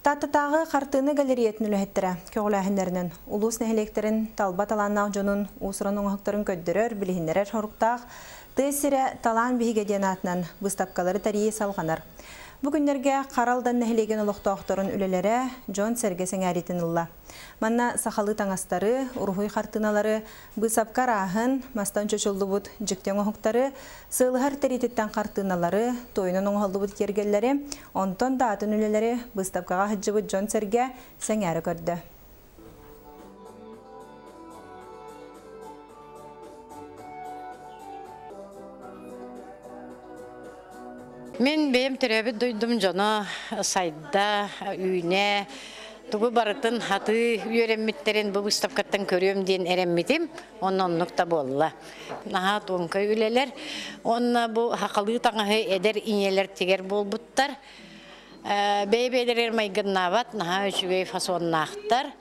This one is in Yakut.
Тааттатааҕы хартыына галереятын үлэһиттэрэ көҕүлээһиннэринэн улуус нэһилиэктэрин талба талааннаах дьонун уус-уран оҥоһуктарын көрдөрөр, билиһиннэрэр соруктаах «Тыа сирэ талаан биһигэ» диэн аатынан быыстапкалары тэрийии салҕанар. Бу күннэргэ Хара Алдан нэһилиэгин олохтоохторун үлэлэрэ дьон-сэргэ сэҥээриитин ылла. Манна сахалыы таҥастары, уруһуй хартыыналары, быысапка арааһын, мастан чочуллубут дьикти оҥоһуктары, сыалыһар тириититтэн хартыыналары, туойунан оҥоһуллубут киэргэллэри, онтон да атын үлэлэри быыстапкаҕа сылдьыбыт дьон-сэргэ сэҥээрэ көрдө. Мин бэйэм төрөөбүт дойдум дьоно сайда, үүнэ, тугу барытын хатыы үөрэммиттэрин бу выставкаттан көрүөм диэн эрэммитим. Онно оннук да буолла. Наһаа туоҥкай үлэлэр. Уонна бу хахалыы таҥаһы эдэр ийэлэр тигэр буолбуттар. Бэйэ-бэйэлэригэр майгыннаабат, наһаа үчүгэй фасоннаахтар.